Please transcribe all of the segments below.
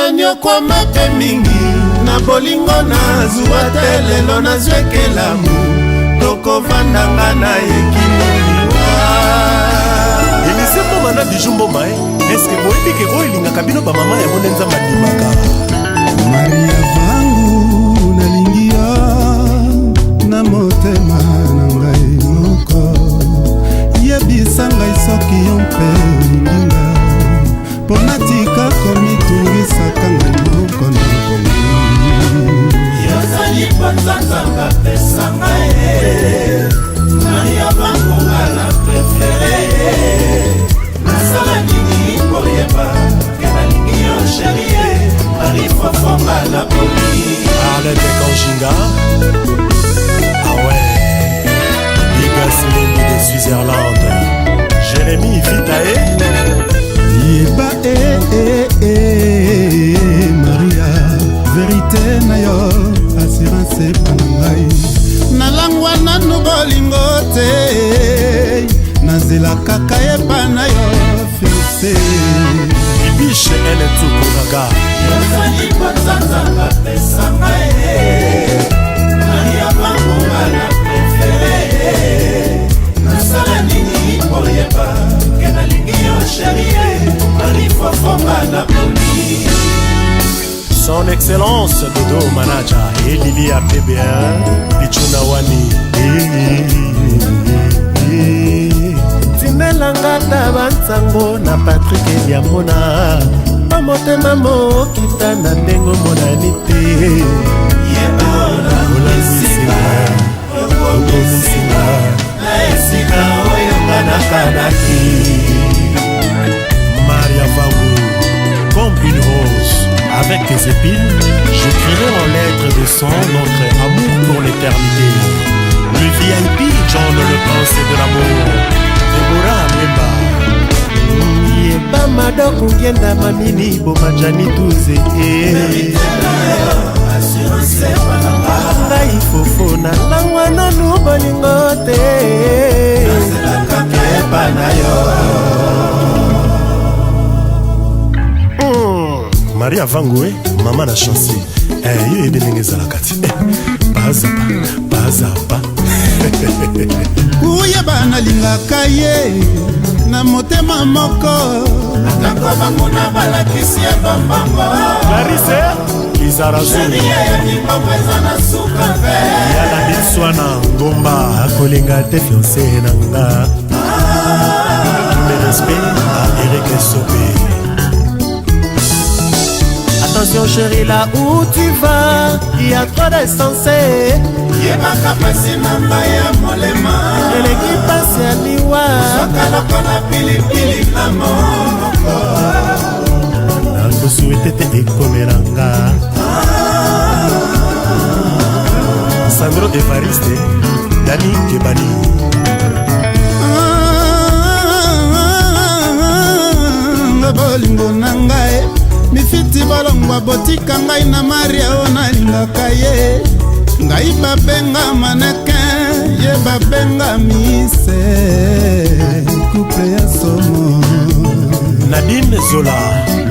Nanyokwama mpe mingi na bolingo nazwa te lelo nazwi ekelamu tokovandanga na ye kino liwa. Elise Mboma na Bijou Mboma eh? Eske boyebi ke oyo elingaka bino bamama yango nde Nzambe andimaka? Maria Vangu, nalingi yo na motema na ngai moko. Yebisa ngai soki yo mpe olingi nga, mpo natika komitungisaka ngai moko na bolingi. Yozali mpenza Nzambe apesa ngai, Maria Vangu nga na préféré. Nasala nini koyeba ke nalingi yo chérie Marie Fofonga na boli. Arlette Kanjinga. Ah ouais. Ligas Lembi de Switzerland. Jérémy Vitae. Yeba e e e Maria, vérité na yo assurance epa na ngai. Nalangwa nanu bolingo te, nazela kaka epa na yo fiancé. Ibiche N2 Koraga. Yozali mpenza Nzambe apesa ngai, Maria Vangunga na préféré. Nasala nini koyeba ke nalingi yo chérie Marie Fofonga na boli. Son Excellence Dodo Manaja et Lili ya PB1 Pichuna Wani. Tindelanga ta bansango na Patrik Eliamona, bamotema mokita na ndenge omonani te. Yeba olamisinga, okomisinga na esika oyo nga nakanaki. Maria Vangu, comme une rose, avec tes épines, j'écrirai en lettres de sang notre amour pour l'éternité. Le VIP John le prince de l'amour, Deborah Memba. Yeba Madoku ngenda mamini bomajani tuze. Assurance epa na nga. Ngai fofo nalangwa nanu bolingo te. Nazelaka epa na yo. Maria Vangu e mama na Chansi eh, yo yebi ndenge ezalaka ti eh, bazapa bazapa. Uyeba nalingaka ye na motema moko. Atako banguna balakisi ye bambango. Clarisse Lizarazu. Chérie ya mimbongo eza na suka ve. Yana Biswana Ngomba akolinga te fiancé na nga. Tous mes respects à Eric Sopé. Attention chérie, là où tu vas, il y a trop d'insensés. Yebaka pasi na ngai ya molema. Eleki pasi ya liwa. Soka lokola pilipili na monoko. Nakosouhaiter te ekomela nga. Sandro Evariste, Dani Kebani. Ah, bolingo na ngai mifiti bolongwa botika ngai na Maria oyo nalingaka ye. Ngai babenga mannequin, ye babenga miss, couple ya somo. Nadine Zola,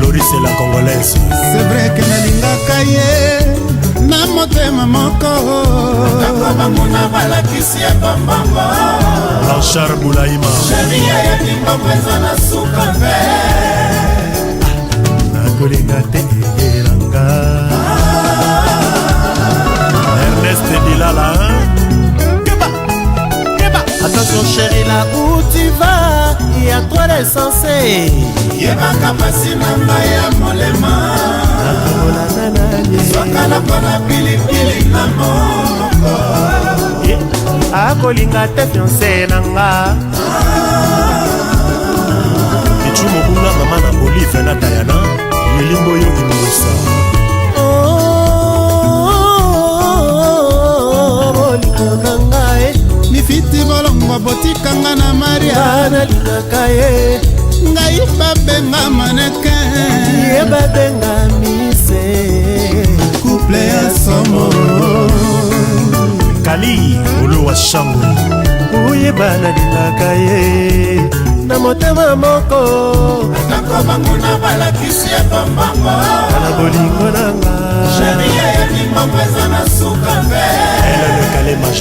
Loris la Congolaise. C'est vrai ke nalingaka ye na motema moko. Atako banguna balakisi ye bambango. Blanchard Boulaima. Chérie ya mimbongo eza na suka ve. Nakolinga te eyelanga. Ernest Bilala, hein? Keba, keba. Attention chérie, là où tu vas, il y a trop d'insensés. Yebaka pasi na ngai ya molema. Nakomolana nani? Soka lokola pilipili na monoko. Akolinga te fiancé na nga. Pichu Mobunga, mama na Olive na Dayana Milimbo oyo Imusa. Bolingo na ngai. Mifiti bolongwa botikanga na Maria. Nga nalingaka ye. Ngai babenga mannequin, ye babenga miss. Couple ya somo. Kali Olowa Shango. Oyeba nalingaka ye na motema moko. Atako banguna balakisi ye bambango. Na bolingo.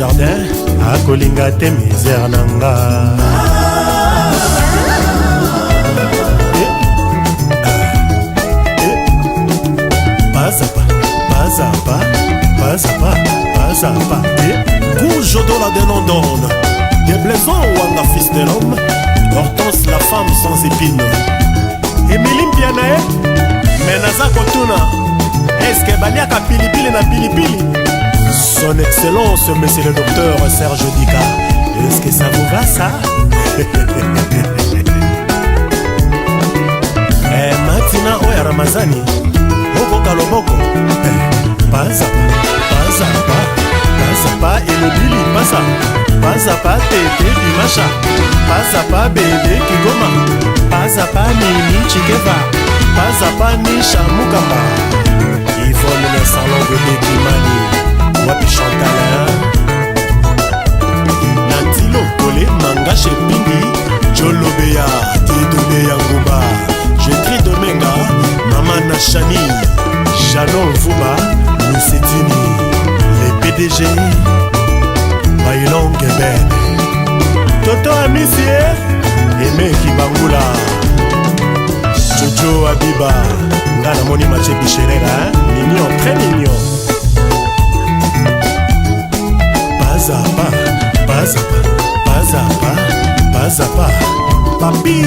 Dujardin akolinga te misère na nga. Eh, eh, Pazapa, pazapa, pazapa, pazapa. Eh, Goujodola de London, des Blaisons Wanga fils de l'homme, Hortense la femme sans épines. Emily Mpiana ye, mais naza kotuna, est-ce que baliaka pilipili na pilipili? Son Excellence, Monsieur le Docteur Serge Dika, est-ce que ça vous va ça? Eh, matina oyo ya Ramazani, okoka loboko. Eh, pazapa, pazapa, pazapa elobili pasa, pazapa tete dimasha, pazapa bebe kigoma, pazapa mimi chikeva, pazapa nisha mukamba. Yvonne na salon bebe kimani, wapi Chantal hein? Nati Lokole Manga Chepindi Jolobeya Dieudonné Yangumba Jetri Domenga Mama Nashani Janon Mvuma Lusetini Les PDG Bailong Ben Toto Amisi Aimé Kibangula Jojo Abiba nga namoni Mathieu Bicherera hein? Mignon, très mignon. Pazapa, pazapa, pazapa, pazapa. Papi.